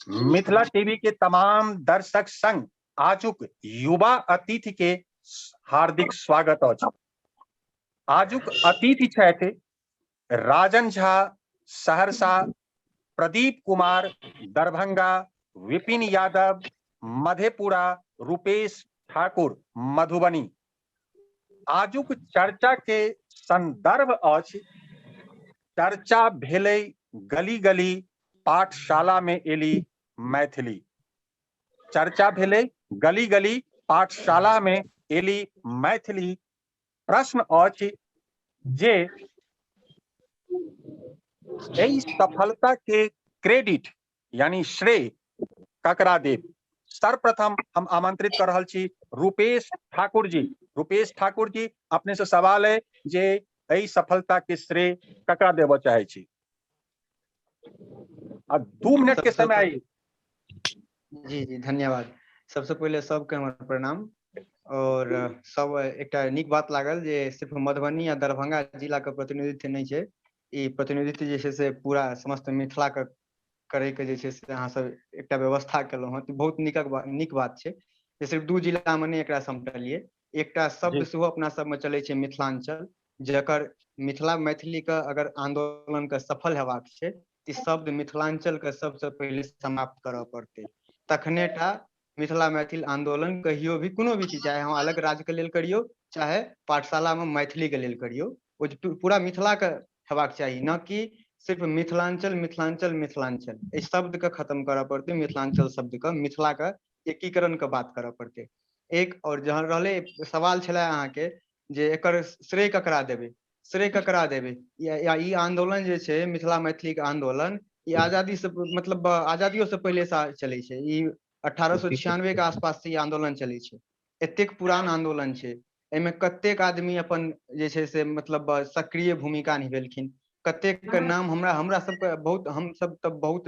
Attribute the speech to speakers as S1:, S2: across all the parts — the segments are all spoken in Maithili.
S1: मिथिला टीवी के तमाम दर्शक संग आजुक युवा अतिथि के हार्दिक स्वागत अछि। आजुक अतिथि छथि राजन झा सहरसा, प्रदीप कुमार दरभंगा, विपिन यादव मधेपुरा, रुपेश ठाकुर मधुबनी। आजुक चर्चा के संदर्भ अछि चर्चा भेलै गली गली पाठशाला में एली मैथिली। चर्चा भेलै गली गली पाठशाला में एली मैथिली। प्रश्न अछि जे एहि सफलता के क्रेडिट यानी श्रेय ककरा देब। सर्वप्रथम हम आमंत्रित कर रहल छी रूपेश ठाकुर जी। रूपेश ठाकुर जी, अपने से सवाल है जे एहि सफलता के श्रेय ककरा देबऽ चाहे छी। आ 2 मिनट के
S2: सबसे
S1: समय आई।
S2: जी जी धन्यवाद। सबसे पहिले सबके हमर प्रणाम। और सब एकटा नीक बात लागल जे सिर्फ मधुबनी या दरभंगा जिला के प्रतिनिधित्व नहि छै, ई प्रतिनिधित्व जे छै से पूरा समस्त मिथिला के करे के जे छै से अहाँ सब एकटा व्यवस्था केलहुँ हँ, तऽ बहुत नीक बात छै जे सिर्फ 2 जिला मे नहि एकरा समटलियै। एकटा शब्द सेहो अपना सबमे चलै छै मिथिलांचल, जकर मिथिला मैथिली के अगर आंदोलन के सफल हेबाक छै तऽ शब्द मिथिलांचल के सबसे पहिले समाप्त करऽ पड़तै, तखने टा मिथिला मैथिल आंदोलन कहियो भी कोनो भी चीज, चाहे हम अलग राज्य के लेल करियौ चाहे पाठशाला में मैथिली के लेल करियौ, ओ पूरा मिथिला के हेबाक चाही, न कि सिर्फ मिथिलांचल मिथिलांचल मिथिलांचल। एहि शब्द के खत्म करऽ पड़तै, मिथिलांचल शब्द के, मिथिला के एकीकरण के बात करऽ पड़तै। एक और जहन रहलै सवाल छलै अहाँके जे एकर श्रेय ककरा देबै, श्रेय ककरा देबै, या ई आंदोलन जे छै मिथिला मैथिली के आंदोलन, ई आजादी से मतलब आजादियो से पहिले से चलै छै, ई 1896 के आसपास से ई आंदोलन चलै छै, एतेक पुरान आंदोलन छै। एहिमे कतेक आदमी अपन जे छै से मतलब सक्रिय भूमिका निभेलखिन, कतेक के नाम हमरा सबके बहुत, हम सब तऽ बहुत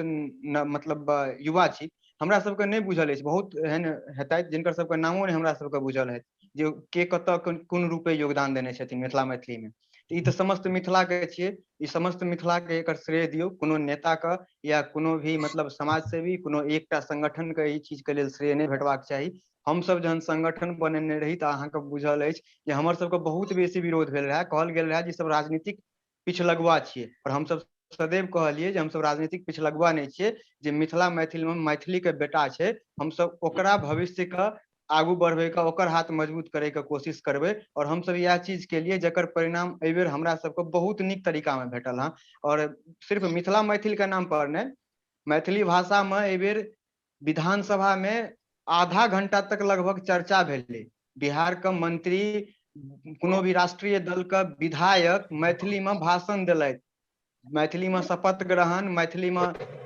S2: मतलब युवा छी, हमरा सबके नहि बुझल अछि, बहुत एहन हेतथि जिनकर सबके नामो नहि हमरा सबके बुझल हैत जे के कतऽ कोन रूपे योगदान देने छथिन मिथिला मैथिली में। ई तऽ समस्त मिथिला के छियै, ई समस्त मिथिला के एकर श्रेय दियौ, कोनो नेता के या कोनो भी मतलब समाज सेवी कोनो एकटा संगठन के ई चीज के लेल श्रेय नहि भेटबाक चाही। हमसब जहन संगठन बनेने रही तऽ अहाँके बुझल अछि जे हमर सबके बहुत बेसी विरोध भेल रहए, कहल गेल रहए जे ई सब राजनीतिक पिछलगुआ छियै, पर हमसब सदैव कहलियै जे हमसब राजनीतिक पिछलगुआ नहि छियै, जे मिथिला मैथिल में मैथिली के बेटा छै हमसब ओकरा भविष्य के आगू बढ़बै के, ओकर हाथ मजबूत करे के कोशिश करबै। और हमसब इएह चीज के लिए जकर परिणाम एहिबेर हमरा सबके बहुत नीक तरीका में भेटल हँ। और सिर्फ मिथिला मैथिल के नाम पर नहि, मैथिली भाषा में एहिबेर विधानसभा में आधा घंटा तक लगभग चर्चा भेलै। बिहार के मंत्री, कोनो भी राष्ट्रीय दल के विधायक मैथिली में भाषण देलथि, मैथिली में शपथ ग्रहण, मैथिली में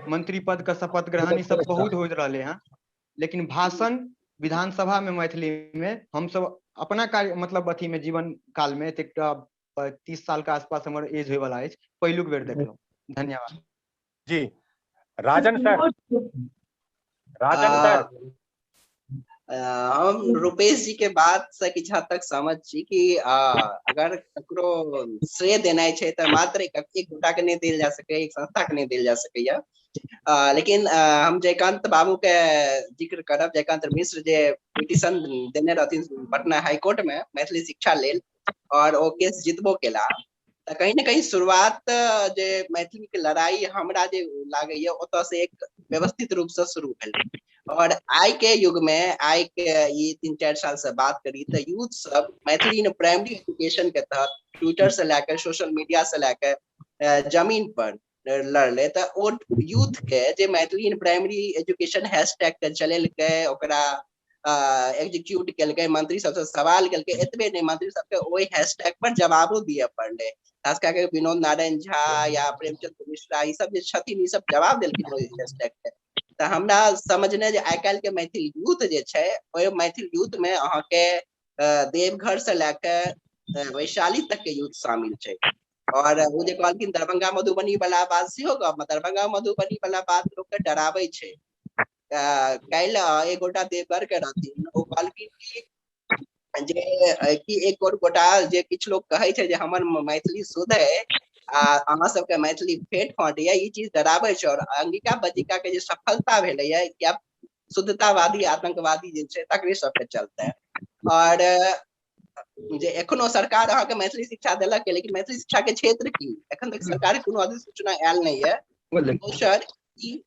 S2: मंत्री पद के शपथ ग्रहण, ई सब बहुत होइत रहलै हँ, लेकिन भाषण विधानसभा में मैथिली में हमसब अपना कार्य मतलब अथी में जीवन काल में एतेक 30 साल के आसपास हमर एज होय वाला अछि, पहिलुक बेर देखलहुँ। धन्यवाद।
S1: जी राजन सर, राजन सर।
S3: हम रुपेश जी के बात से किछु हद तक सहमत छी कि अगर ककरो श्रेय देनाइ छै तऽ मात्र एक गोटा के नहि देल जा सकैया, एक संस्था के नहि देल जा सकैया। लेकिन हम जयकांत बाबू के जिक्र करब, जयकांत मिश्र जे पिटिशन देने रहथिन पटना हाईकोर्ट में मैथिली शिक्षा लेल, और ओ केस जितबो केला, तऽ कहीं ने कहीं शुरुआत जे मैथिली के लड़ाई हमरा जे लागैया ओतऽ से एक व्यवस्थित रूप से शुरू भेल। और आइ के युग में, आइ के ई 3-4 साल से बात करी तऽ यूथ सब मैथिली इन प्राइमरी एजुकेशन के तहत ट्विटर से लए के सोशल मीडिया से लए के जमीन पर लड़ले, तऽ ओ यूथ के जे Maithili in primary education hashtag के चलेलकै, ओकरा एग्जीक्यूट केलकै, मंत्री सबसे सवाल केलकै, एतबे नहि मंत्री सबके ओहि हैशटैग पर जवाबो दिअ पड़लै। खास कए के विनोद नारायण झा या प्रेमचंद्र मिश्रा ई सब जे छथिन ई सब जवाब देलखिन ओहि हैशटैग पे। तऽ हमरा समझने जे आइ काल्हि के मैथिल यूथ जे छै, ओहि मैथिल यूथ में अहाँके देवघर से लए के वैशाली तक के यूथ शामिल छै। और ओ जे कहलखिन दरभंगा मधुबनी वाला बात सेहो गप, दरभंगा मधुबनी वाला बात लोक के डराबै छै। काल्हि एक गोटा देवघर के रहथिन, ओ कहलखिन कि जे कि एक और गोटा जे किछु लोग कहै छै जे हमर मैथिली शुद्ध है, आ अहाँ सबके मैथिली फेट फाट ये, ई चीज डराबै छै। और अंगिका बज्जिका के जे सफलता भेलै ये, कि आब शुद्धतावादी आतंकवादी जे छै तकरे सबके चलते। और जे एखनो सरकार अहाँके मैथिली शिक्षा देलक, लेकिन मैथिली शिक्षा के क्षेत्र की एखन तक सरकार कोनो अधिसूचना आयल नहि है। दोसर, ई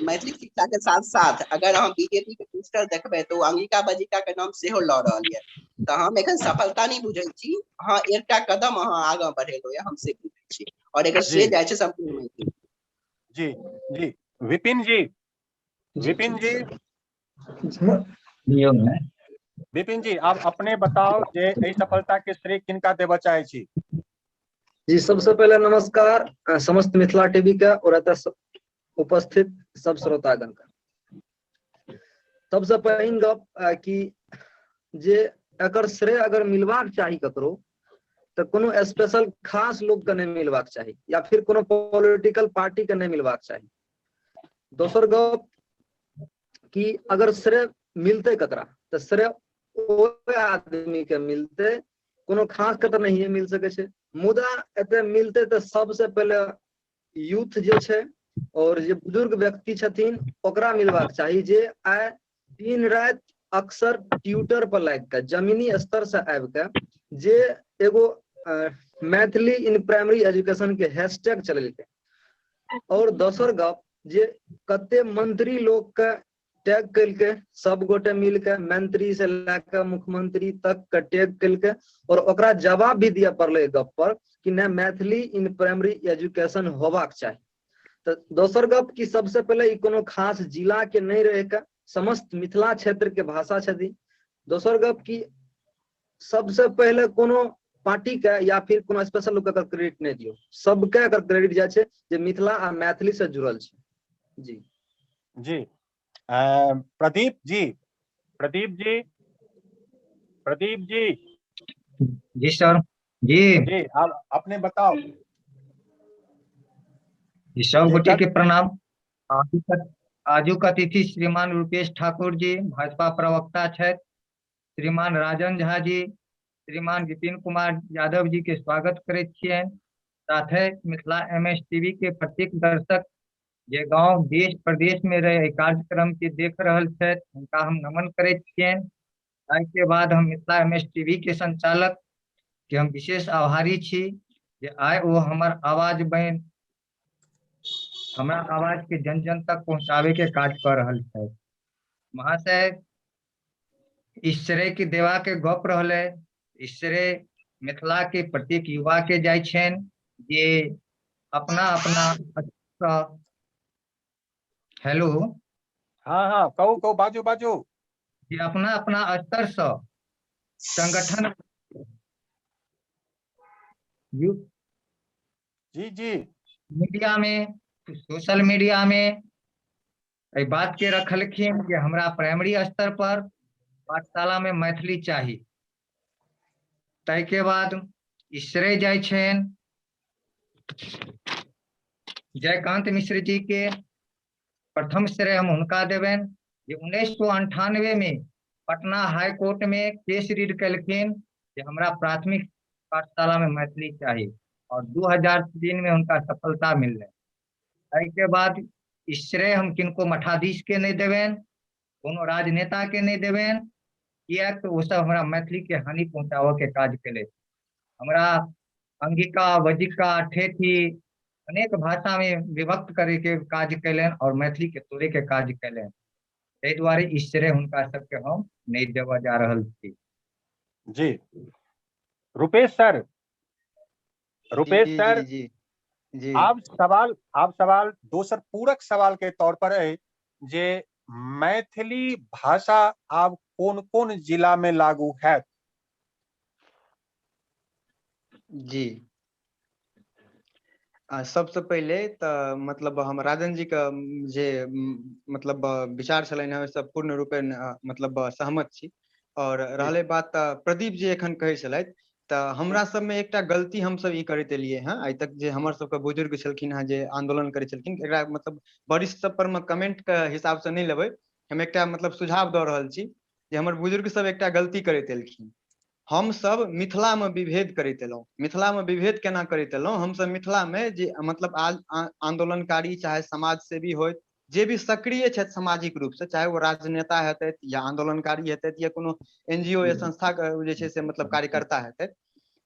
S3: मैथिली शिक्षा के साथ साथ अगर अहाँ बीजेपी के पोस्टर देखबै तऽ ओ अंगिका बज्जिका के नाम सेहो लऽ रहल यऽ। तऽ हम एखन सफलता नहि बुझै छी, हँ एकटा कदम अहाँ आगाँ बढ़ेलहुँ यऽ, हम से बुझै छी, और एकर श्रेय जाइ छै सम्पूर्ण मैथिली।
S1: जी जी विपिन जी, विपिन जी, विपिन जी, आप अपने बताओ जे एहि सफलता के श्रेय किनका देबऽ चाहे छी?
S4: जी, सबसे पहले नमस्कार समस्त मिथिला टीवी के और एतऽ उपस्थित सब श्रोतागण के। सबसे पहिल गप कि जे एकर श्रेय अगर मिलबाक चाही ककरो तऽ कोनो स्पेशल खास लोग के नहि मिलबाक चाही या फिर कोनो पॉलिटिकल पार्टी के नहि मिलबाक चाही। दोसर गप कि अगर श्रेय मिलते ककरा तऽ श्रेय ओहि आदमी के मिलते, कोनो खास के तऽ नहिए मिल सकै छै, मुदा एते मिलते तऽ सबसे पहिले यूथ जे छै और जे बुजुर्ग व्यक्ति छथिन ओकरा मिलबाक चाही, जे आइ दिन राति अक्सर ट्विटर पर लागि के जमीनी स्तर से आबि के जे एगो मैथिली इन प्राइमरी एजुकेशन के हैशटैग चलेलकै। और दोसर गप जे कते मंत्री लोग के टैग केलकै, सब गोटे मिल के मंत्री से लए के मुख्यमंत्री तक के टैग केलकै और ओकरा जवाब भी दिअ पड़लै गप पर कि नहि मैथिली इन प्राइमरी एजुकेशन होबाक चाही। तऽ दोसर गप कि सबसे पहिले ई कोनो खास जिला के नहि रहि के समस्त मिथिला क्षेत्र के भाषा छथि। दोसर गप कि सबसे पहिले कोनो पार्टी के या फिर कोनो स्पेशल लोग के क्रेडिट नहि दियौ, सबके अगर क्रेडिट जाइ छै जे मिथिला आ मैथिली से जुड़ल छै। जी
S1: जी प्रदीप जी, प्रदीप जी, प्रदीप जी।
S5: जी सर। जी
S1: जी, आप अपने बताओ।
S5: जी, सब गोटे के प्रणाम। आजुक अतिथि श्रीमान रूपेश ठाकुर जी, भाजपा प्रवक्ता छथि, श्रीमान राजन झा जी, श्रीमान विपिन कुमार यादव जी के स्वागत करैत छियनि। साथे मिथिला एम एस टीवी के प्रत्येक दर्शक जे गांव देश प्रदेश में रहे एहि कार्यक्रम के देख रहल छथि, हुनका हम नमन करैत छियनि। ताहिके बाद हम मिथिला एम एस टीवी के संचालक के हम विशेष आभारी छी जे आइ ओ हमर आवाज बनि हमरा आवाज के जन जन तक पहुंचाबे के काज कऽ रहल छथि। महाशय, ई श्रेय के देवा के गप रहलै, ई श्रेय मिथिला के प्रत्येक युवा के जाइ छनि जे अपना अपना हेलो।
S1: हाँ हाँ, कहू कहू, बाजू बाजू।
S5: जे अपना अपना स्तर से संगठन
S1: जी जी
S5: मीडिया में, सोशल मीडिया में एहि बात के रखलखिन जे हमरा प्राइमरी स्तर पर पाठशाला में मैथिली चाही। ताहिके बाद ई श्रेय जाइ छनि जयकांत मिश्र जी के। प्रथम श्रेय हम हुनका देबनि जे 1998 में पटना हाई कोर्ट में केस रीड केलखिन जे हमरा प्राथमिक पाठशाला में मैथिली चाही, और 2003 में हुनका सफलता मिललै। ताहिके बाद ई श्रेय हम किनको मठाधीश के नहि देबनि, कोनो राजनेता के नहि देबनि, किएक तऽ ओसब हमरा मैथिली के हानि पहुँचाबऽ के काज केलथि। हमरा अंगिका, वजिका, ठेठी अनेक भाषा में विभक्त करे के काज केलनि और मैथिली के तोड़े के काज केलनि। ताहि दुआरे ई श्रेय हुनका सबके हम नहि देबऽ जा रहल छी।
S1: जी रूपेश सर, रूपेश
S2: जी,
S1: सर,
S2: जी, जी।
S1: आब सवाल दोसर पूरक सवाल के तौर पर है जे मैथिली भाषा आब कोन-कोन जिला में लागू है?
S2: जी, सबसे पहिले तऽ हम राजन जी के जे विचार छलनि हेँ ओहिसँ पूर्ण रूपेण सहमत छी। और रहलै बात तऽ प्रदीप जी एखन कहै छलथि, तऽ हमरा सबमे एकटा गलती हमसब ई करैत एलियै हँ आइ तक, जे हमर सबके बुजुर्ग छलखिन हँ जे आंदोलन करै छलखिन, एकरा वरिष्ठ सब पर मे कमेंट के हिसाब से नहि लेबै, हम एकटा सुझाव दऽ रहल छी जे हमर बुजुर्ग सब एकटा गलती करैत एलखिन। हमसब मिथिला मे विभेद करैत एलहुँ। मिथिला मे विभेद केना करैत एलहुँ? हमसब मिथिला मे जे मतलब आंदोलनकारी चाहे समाज सेवी होय, जे भी सक्रिय छथि सामाजिक रूप से, चाहे वो राजनेता हेतथि या आंदोलनकारी हेतथि या कोनो एनजीओ या संस्था के जे छै से मतलब कार्यकर्ता हेतथि,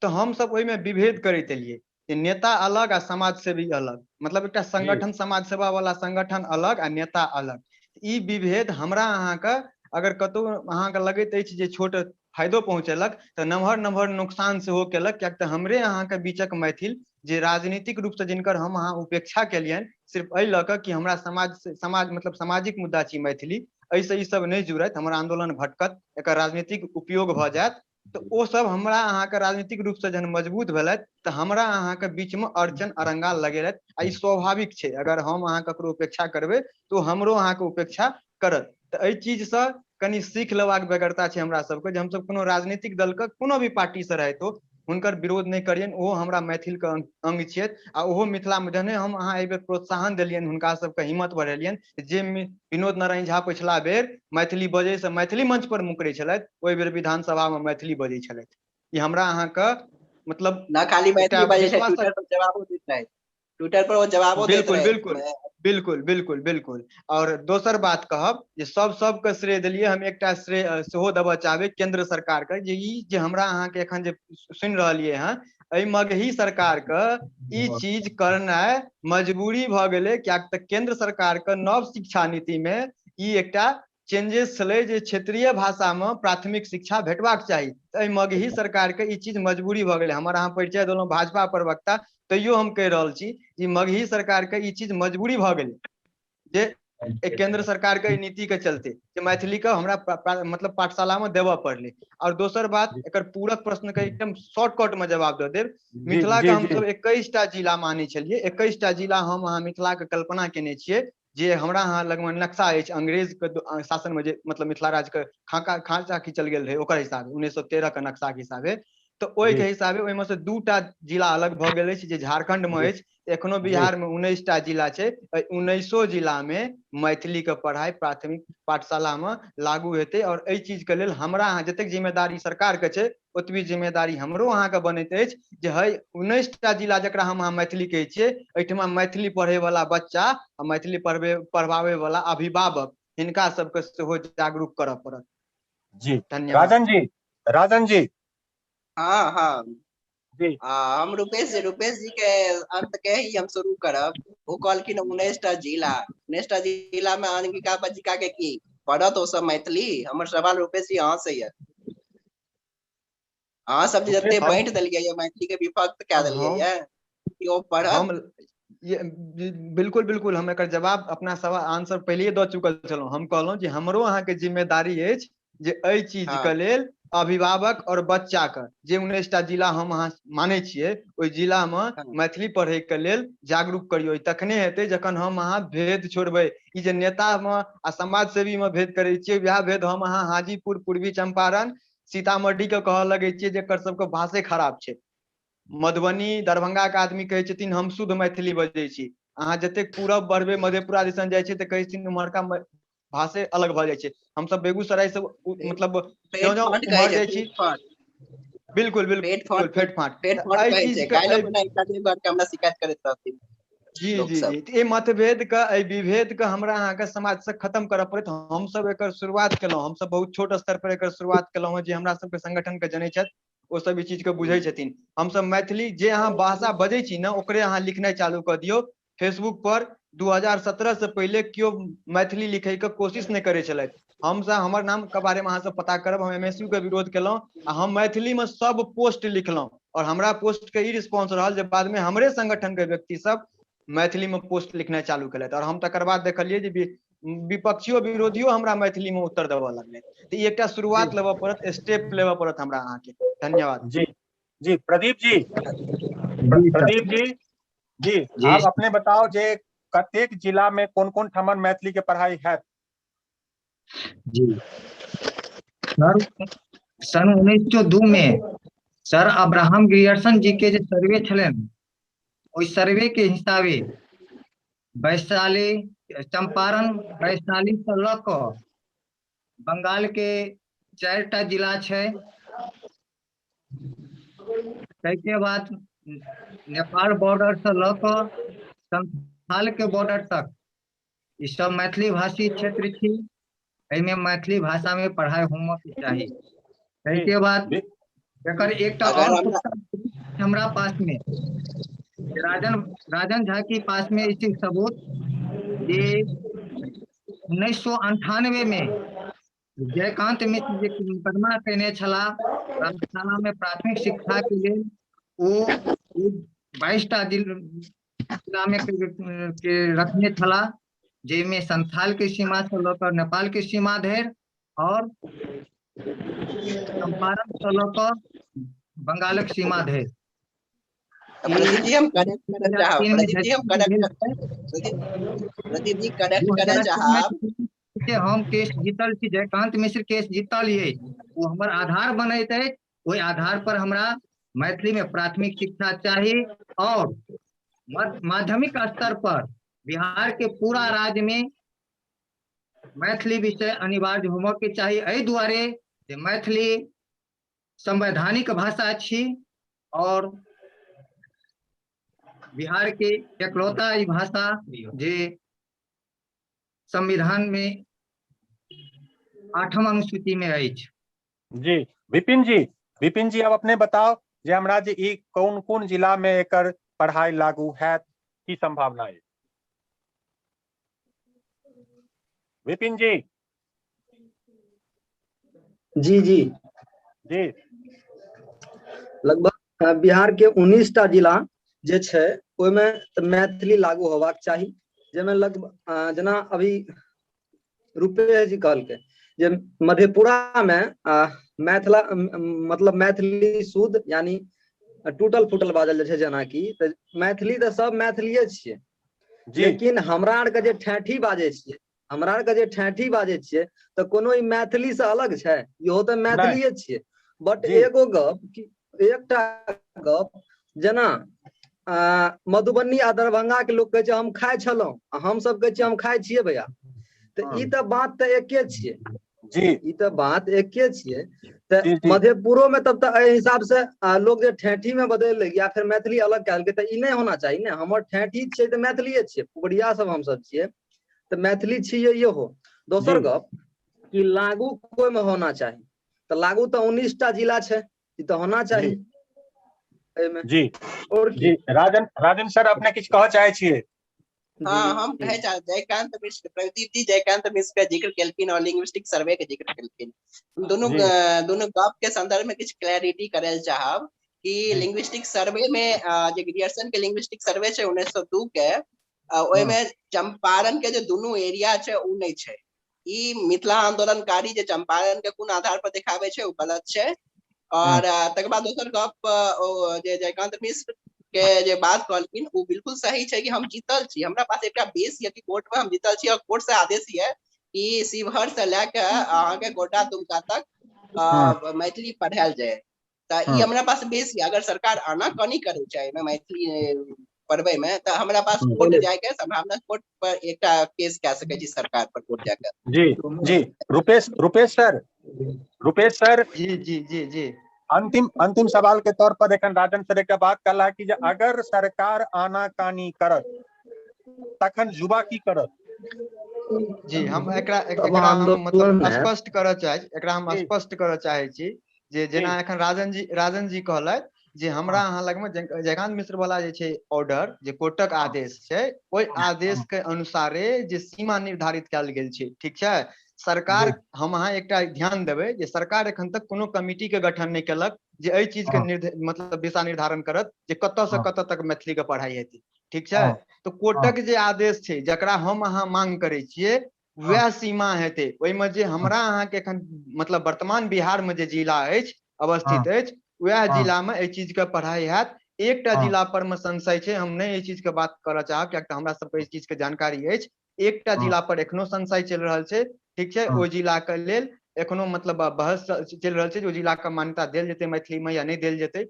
S2: तऽ हमसब ओहिमे विभेद करैत एलियै जे नेता अलग आ समाज सेवी अलग, मतलब एकटा संगठन समाज सेवा वाला संगठन अलग आ नेता अलग। ई विभेद हमरा अहाँके अगर कतौ अहाँके लगैत अछि जे छोट फायदो पहुँचेलक तऽ नमहर नमहर नुकसान सेहो केलक, कियाक तऽ हमरे अहाँके बीचक मैथिल जे राजनीतिक रूपसँ जिनकर हम अहाँ उपेक्षा केलियनि सिर्फ एहि लऽ कऽ कि हमरा समाज समाज मतलब सामाजिक मुद्दा छी मैथिली, एहिसँ ई सब नहि जुड़त, हमर आन्दोलन भटकत, एकर राजनीतिक उपयोग भऽ जायत, तऽ ओ सब हमरा अहाँके राजनीतिक रूपसँ जहन मजबूत भेलथि तऽ हमरा अहाँके बीचमे अड़चन अरंगा लगेलथि। आ ई स्वाभाविक छै, अगर हम अहाँ ककरो उपेक्षा करबै तऽ ओ हमरो अहाँके उपेक्षा करत। तऽ एहि चीजसँ कनि सीख लेबाक बेगरता छै हमरा सबके जे हमसब कोनो राजनीतिक दलके कोनो भी पार्टीसँ रहैतो हुनकर विरोध नहि करियनि, ओहो हमरा मैथिलके अंग छियथि आ ओहो मिथिलामे जहने हम अहाँ एहि बेर प्रोत्साहन देलियनि, हुनका सबके हिम्मत बढ़ेलियनि, जे विनोद नारायण झा पछिला बेर मैथिली बजैसँ मैथिली मंच पर मुकरै छलथि, ओहि बेर विधानसभामे मैथिली बजै छलथि। ई हमरा अहाँके मतलब
S3: ना खाली मैथिली बजै छथि, ट्विटर पर जवाबो दैत रहै, ट्विटर पर ओ जवाबो दैत
S2: रहै। बिल्कुल बिल्कुल बिल्कुल बिल्कुल। और दोसर बात कहब जे सब सबके श्रेय देलियै, हम एकटा श्रेय सेहो देबऽ चाहबै केंद्र सरकार के, जे ई जे हमरा अहाँके एखन जे सुनि रहलियै हँ, एहि मगही सरकार के ई चीज करनाइ मजबूरी भऽ गेलै, कियाक तऽ केंद्र सरकार के नव शिक्षा नीति में ई एकटा चेंजेस छलै जे क्षेत्रीय भाषा में प्राथमिक शिक्षा भेटबाक चाही। तऽ एहि मगही सरकार के ई चीज मजबूरी भऽ गेलै। हमर अहाँ परिचय देलहुँ भाजपा प्रवक्ता, तैयो हम कहि रहल छी जे मगही सरकार के ई चीज मजबूरी भऽ गेलै जे केंद्र सरकार के नीति के चलते जे मैथिली के हमरा मतलब पाठशाला में देबऽ पड़लै। और दोसर बात, एकर पूरक प्रश्न के एकदम शॉर्टकट में जवाब दऽ देब। मिथिला के हमसब 21टा जिला मानै छलियै, 21टा जिला हम अहाँ मिथिला के कल्पना केने छियै, जे हमरा अहाँ लगमे नक्शा अछि अंग्रेज के शासन में जे मतलब मिथिला राज्य के खाका खाँचा खींचल गेल रहै ओकर हिसाबे 1913 के नक्शा के हिसाबे, तऽ ओहिके हिसाबे ओहिमे से 2टा जिला अलग भऽ गेल अछि जे झारखंड में अछि। एखनो बिहार में 19टा जिला छै, एहि 19 जिला में मैथिली के पढ़ाई प्राथमिक पाठशाला में लागू हेतै। और एहि चीज के लेल हमरा अहाँ जतेक जिम्मेदारी सरकार के छै ओतबी जिम्मेदारी हमरो अहाँके बनैत अछि जे है 19टा जिला जकरा हम अहाँ मैथिली कहै छियै, एहिठमा मैथिली पढ़ै वाला बच्चा आ मैथिली पढ़बाबै वाला अभिभावक, हिनका सबके सेहो जागरूक करऽ पड़त।
S1: जी धन्यवाद। राजन जी, राजन जी।
S3: हाँ हाँ जी। हम रुपेश जी के अंत के ही हम शुरू करब। ओ कहलखिन 19टा जिला, 19टा जिला में अंगिका बज्जिका के की पढ़त ओ सब मैथिली? हमर सवाल रुपेश जी अहाँ से ये, अहाँ सब जते बांटि देलियै ये मैथिली के विभक्त कए देलियै ये कि ओ पढ़त?
S2: हम ये बिल्कुल बिल्कुल हम एकर जवाब अपना सवाल आंसर पहले दऽ चुकल छलहुँ। हम कहलहुँ जे हमरो अहाँके जिम्मेदारी अछि जे एहि चीज के लेल अभिभावक और बच्चा के जे 19टा जिला हम अहाँ मानै छियै ओहि जिला में मैथिली पढ़ै के लेल जागरूक करियौ। तखने हेतै जखन हम अहाँ भेद छोड़बै। ई जे नेता में आ समाज सेवी में भेद करै छियै, वएह भेद हम अहाँ हाजीपुर, पूर्वी चंपारण, सीतामढ़ी के कहऽ लगै छियै जे एकर सबके भाषे खराब छै। मधुबनी, दरभंगा के आदमी कहै छथिन हम शुद्ध मैथिली बजै छी। अहाँ जतेक पूरब बढ़बै, मधेपुरा दिसन जाइ छियै तऽ कहै छथिन उम्हरका भाषे अलग भऽ जाइ छै। हमसब बेगूसराय से मतलब उम्हर जाइ छी, बिल्कुल बिल्कुल फेट फाट। जी जी जी, एहि मतभेद के, एहि विभेद के हमरा अहाँके समाज से खत्म करऽ पड़त। हमसब एकर शुरुआत केलहुँ, हमसब बहुत छोट स्तर पर एकर शुरुआत केलहुँ हँ। जे हमरा सबके संगठन के जनै छथि ओ सब ई चीज के बुझै छथिन। हमसब मैथिली जे अहाँ भाषा बजै छी ने ओकरे अहाँ लिखनाइ चालू कऽ दियौ। फेसबुक पर 2017 से पहिले केओ मैथिली लिखै के कोशिश नहि करै छलथि। हमसब, हमर नाम के बारे में अहाँ सब पता करब, हम MSU के विरोध केलहुँ आ हम मैथिली में सब पोस्ट लिखलहुँ और हमरा पोस्ट के ई रिस्पॉन्स रहल जे बाद में हमरे संगठन के व्यक्ति सब मैथिली में पोस्ट लिखनाइ चालू केलथि। और हम तकर बाद देखलियै जे विपक्षियो विरोधियो हमरा मैथिली में उत्तर देबऽ लगलै। तऽ ई एकटा शुरुआत लेबऽ पड़त, स्टेप लेबऽ पड़त हमरा अहाँके। धन्यवाद।
S1: जी जी प्रदीप जी, प्रदीप जी, जी आप अपने बताओ जे कतेक जिला में कोन कोन ठमन मैथिली के पढ़ाई है?
S5: जी सर, सन 1902 में सर अब्राहम ग्रियर्सन जी के जे सर्वे छलनि, ओहि सर्वे के हिसाबे वैशाली, चंपारण, वैशाली से लऽ कऽ बंगाल के 4टा जिला छै, ताहिके बाद नेपाल बॉर्डर से लऽ कऽ संथाल के बॉर्डर तक ई सब मैथिली भाषी क्षेत्र छी। एहिमे मैथिली भाषा में पढ़ाई होमऽ के चाही। ताहिके बाद एकर एकटा
S3: अगर
S5: और
S3: हमरा
S5: पुस्तक हमरा पास में राजन राजन झा के पास में स्थित सबूत जे 1998 में जयकांत मिश्र जे मुकदमा केने छलाह राजस्थान में प्राथमिक शिक्षा के लेल, ओ 22टा जिला में के रखने छलाह, जाहिमे संथाल के सीमा से लऽ कऽ नेपाल के सीमा धरि और चंपारण से लऽ कऽ बंगालक सीमा धरि।
S3: प्रदीप जी हम करेक्ट करऽ चाहब,
S5: 2003 में
S3: प्रदीप जी हम करेक्ट, प्रदीप जी करेक्ट करऽ चाहब
S5: के हम केस जीतल छी, जयकांत मिश्र केस जीतल अछि, ओ हमर आधार बनैत अछि। ओहि आधार पर हमरा मैथिली में प्राथमिक शिक्षा चाही और माध्यमिक स्तर पर बिहार के पूरा राज्य में मैथिली विषय अनिवार्य होमऽ के चाही। एहि दुआरे जे मैथिली संवैधानिक भाषा छी और बिहार के एकलौता ई भाषा जे संविधान में 8म अनुसूची में अछि।
S1: जी विपिन जी, विपिन जी अब अपने बताओ जे हमरा जे ई कोन कोन जिला में एकर पढ़ाई लागू हैत, की संभावना है? विपिन जी।
S4: जी जी
S1: जी।
S4: लगभग बिहार के 19टा जिला जे छै ओहिमे तऽ मैथिली लागू होबाक चाही, जाहिमे लगभग जेना अभी रुपेश जी कहलकै जे मधेपुरा में मैथिला मतलब मैथिली शुद्ध यानी टूटल फूटल बाजल जाइ छै जेनाकि, तऽ मैथिली तऽ सब मैथिलिये छियै, लेकिन हमरा आरके जे ठेठी बाजै छियै, हमरा आरके जे ठेठी बाजै छियै तऽ कोनो ई मैथिली से अलग छै? इहो तऽ मैथिलिये छियै। बट एगो गप, एकटा गप जेना मधुबनी आ दरभंगा के लोक कहै छै हम खाइ छलहुँ, आ हम सब कहै छियै हम खाइ छियै भैया, तऽ ई तऽ बात तऽ एके छियै। ई तऽ बात एके छियै। तऽ मधेपुरो में तब तऽ एहि हिसाब से लोग जे ठेठी में बदलि या फिर मैथिली अलग कए देलकै, तऽ ई नहि होना चाही ने। हमर ठेठी छियै तऽ मैथिलिये छियै, पुबरिया सब हमसब छियै तऽ मैथिली छियै इहो। दोसर गप कि लागू कोइ में होना चाही, तऽ लागू तऽ 19टा जिला छै, ई तऽ होना चाही एहिमे।
S1: जी
S4: और
S1: जी राजन, राजन सर अपने किछु कहऽ चाहै छियै?
S3: हाँ, हम कहे चाहे जयकांत मिश्र, प्रदीप जी जयकांत मिश्र के जिक्र केलखिन और लिंग्विस्टिक सर्वे के जिक्र केलखिन। दोनों दोनों गप के संदर्भ में किछु क्लैरिटी करे चाहब कि लिंग्विस्टिक सर्वे में जे ग्रियर्सन के लिंग्विस्टिक सर्वे छै 1902 के, ओहिमे चंपारण के जे दुनू एरिया छै उ नहि छै। ई मिथिला आंदोलनकारी जे चंपारण के कोन आधार पर देखाबै छै उ गलत छै। और तकर बाद दोसर गप ओ जे जयकांत मिश्र के जे बात कहलखिन ओ बिल्कुल सही छै कि हम जीतल छी, हमरा पास एकटा बेस यदि कोर्ट में हम जीतल छी और कोर्ट से आदेश ये कि शिवहर से लए के अहाँके गोड्डा दुमका तक मैथिली पढ़ायल जाय, तऽ ई हमरा पास बेस ये। अगर सरकार आना कनी करै छै एहिमे मैथिली पढ़बै में तऽ हमरा पास कोर्ट जाय के संभावना, कोर्ट पर एकटा केस कए सकै छी सरकार पर कोर्ट जाके।
S1: जी जी रुपेश, रुपेश सर, रुपेश सर।
S2: जी जी जी जी।
S1: अंतिम अंतिम सवाल के तौर पर एखन राजन सर एकटा बात कहला कि जे अगर सरकार आनाकानी करत तखन युवा की करत?
S2: जी हम एकरा
S4: तब
S2: एकरा हम मतलब
S4: आंदोलन है।
S2: स्पष्ट करऽ चाहै, एकरा हम स्पष्ट करऽ चाहै छी जे जेना एखन राजन जी कहलथि जे हमरा अहाँ लगमे जयकांत मिश्र वाला जे छै ऑर्डर, जे कोर्टक आदेश छै, ओहि आदेश के अनुसारे जे सीमा निर्धारित कयल गेल छै, ठीक छै। सरकार, हम अहाँ एकटा ध्यान देबै जे सरकार एखन तक कोनो कमिटी के गठन नहि केलक जे एहि चीज के मतलब दिशा निर्धारण करत जे कतऽ से कतऽ तक मैथिली के पढ़ाई हेतै, ठीक छै। तऽ कोर्टक जे आदेश छै जकरा हम अहाँ मांग करै छियै वएह सीमा हेतै। ओहिमे जे हमरा अहाँके एखन मतलब वर्तमान बिहार में जे जिला अछि अवस्थित अछि वएह जिला में एहि चीज के पढ़ाई हैत। एकटा जिला पर में संशय छै, हम नहि एहि चीज के बात करऽ चाहब कियाक तऽ हमरा सबके एहि चीज के जानकारी अछि। एकटा जिला पर एखनो संशय चलि रहल छै, ठीक छै। ओहि जिला के लेल एखनो मतलब बहस चलि रहल छै जे ओहि जिला के मान्यता देल जेतै मैथिली में या नहि देल जेतै,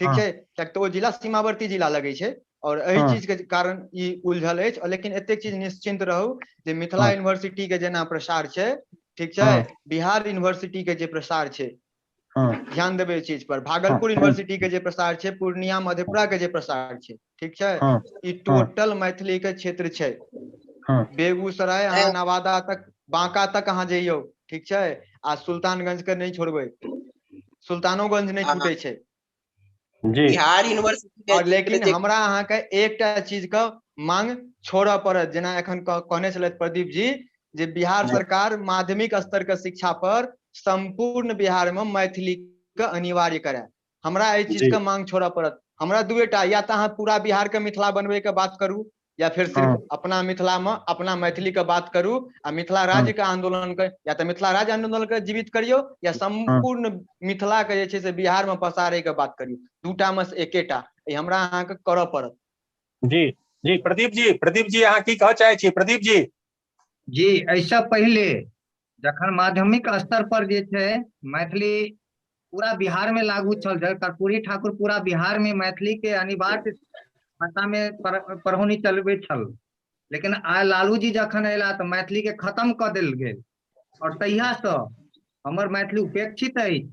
S2: ठीक छै। कियाक तऽ ओ जिला सीमावर्ती जिला लगै छै और एहि चीज के कारण ई उलझल अछि। लेकिन एतेक चीज निश्चिंत रहू जे मिथिला यूनिवर्सिटी के जेना प्रसार छै, ठीक छै, बिहार यूनिवर्सिटी के जे प्रसार छै ध्यान देबै चीज पर। भागलपुर यूनिवर्सिटी के जे प्रसार छै, पूर्णिया मधेपुरा के जे प्रसार छै, ठीक छै, ई टोटल मैथिली के क्षेत्र छै। बेगूसराय अहाँ नवादा तक, बांका तक अहाँ जइयौ, ठीक छै, आ सुल्तानगंज के नहि छोड़बै, सुल्तानोगंज नहि छूटे छै
S1: जी।
S3: बिहार यूनिवर्सिटी
S2: और लेकिन हमरा अहाँके एकटा चीज के मांग छोड़ऽ पड़त, जेना एखन कहने छलथि प्रदीप जी जे बिहार सरकार माध्यमिक स्तर के शिक्षा पर संपूर्ण बिहार में मैथिली के अनिवार्य करे। हमरा एहि चीज के मांग छोड़ऽ पड़त। हमरा दुएटा, या तऽ अहाँ पूरा बिहार के मिथिला बनबै के बात करू, या फिर सिर्फ अपना मिथिला में अपना मैथिली के बात करू आ मिथिला राज्य के आंदोलन के, या तऽ मिथिला राज्य आंदोलन के जीवित करियौ, या संपूर्ण मिथिला के जे छै से बिहार में पसारे के बात करियौ। दूटा में से एकेटा ई हमरा अहाँके करऽ पड़त।
S1: जी जी प्रदीप जी, प्रदीप जी अहाँ की कहऽ चाहै छी प्रदीप जी?
S5: जी, एहिसँ पहिले जखन माध्यमिक स्तर पर जे छै मैथिली पूरा बिहार में लागू छल, जब कर्पूरी ठाकुर पूरा बिहार में मैथिली के अनिवार्य भाषा में पढ़ौनी चलबे छल, लेकिन आइ लालू जी जखन अयला तऽ मैथिली के खत्म कऽ देल गेल और तहिया सँ हमर मैथिली उपेक्षित अछि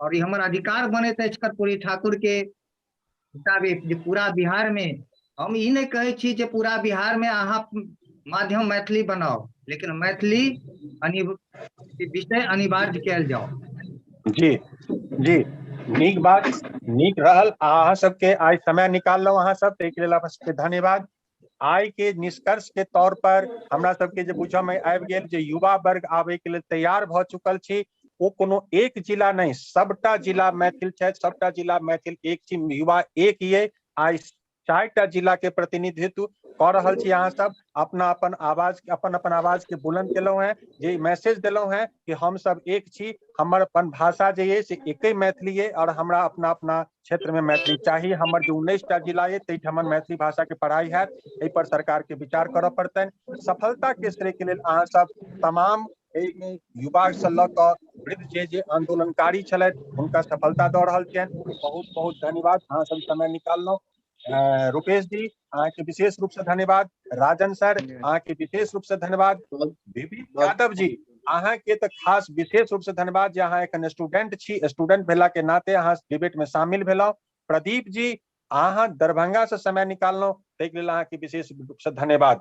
S5: और ई हमर अधिकार बनैत अछि कर्पूरी ठाकुर के मुताबिक जे पूरा बिहार में, हम ई नहि कहै छी जे पूरा बिहार में अहाँ माध्यम मैथिली बनाउ, लेकिन मैथिली विषय अनिवार्य कयल जाओ।
S1: जी जी, नीक बात, नीक रहल। अहाँ सबके आइ समय निकाललहुँ अहाँ सब, ताहिके लेल अहाँ सबके धन्यवाद। आइ के निष्कर्ष के तौर पर हमरा सबके जे बुझऽ में आबि गेल जे युवा वर्ग आबे के लेल तैयार भऽ चुकल छी। ओ कोनो एक जिला नहि, सबटा जिला मैथिल छथि, सबटा जिला मैथिल एक छी, युवा एक ये। आइ 4टा जिला के प्रतिनिधित्व कऽ रहल छी अहाँ सब, अपना अपन आवाज, अपन अपन आवाज के बुलंद केलहुँ हैं, जे मैसेज देलहुँ हैं कि हम सब एक छी, हमर अपन भाषा जे ये से एके मैथिली ये और हमरा अपना अपना क्षेत्र में मैथिली चाही। हमर जे 19टा जिला ये ताहिठाम मैथिली भाषा के पढ़ाई हैत, एहि पर सरकार के विचार करऽ पड़तनि। सफलता के श्रेय के लेल अहाँ सब तमाम एहिमे युवा से लऽ कऽ वृद्ध जे जे आंदोलनकारी छलथि हुनका सफलता दऽ रहल छियनि। बहुत बहुत धन्यवाद, अहाँ सब समय निकाललहुँ। रुपेश जी अहाँके विशेष रूप से धन्यवाद, राजन सर अहाँके विशेष रूप से धन्यवाद, विपिन यादव जी अहाँके तऽ खास विशेष रूप से धन्यवाद जे अहाँ एखन स्टूडेंट छी, स्टूडेंट भेला के नाते अहाँ डिबेट में शामिल भेलहुँ। प्रदीप जी अहाँ दरभंगा से समय निकाललहुँ, ताहिके लेल अहाँके विशेष रूप से धन्यवाद।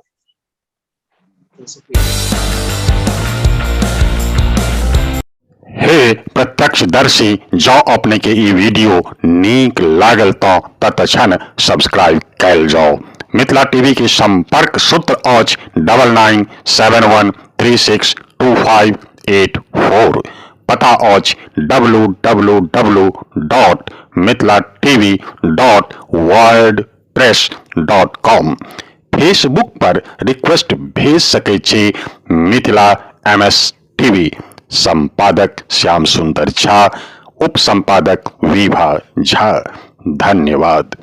S6: हे प्रत्यक्षदर्शी, जँ अपने के ई वीडियो नीक लागल तँ तत्क्षण सब्सक्राइब कयल जाउ। मिथिला टीवी के संपर्क सूत्र अछि 9971362584। पता अछि W W W dot Mithila TV dot wordpress dot com. Facebook पर रिक्वेस्ट भेज सकै छी मिथिला एम एस टीवी। संपादक श्याम सुंदर झा, उप संपादक विभा झा। धन्यवाद।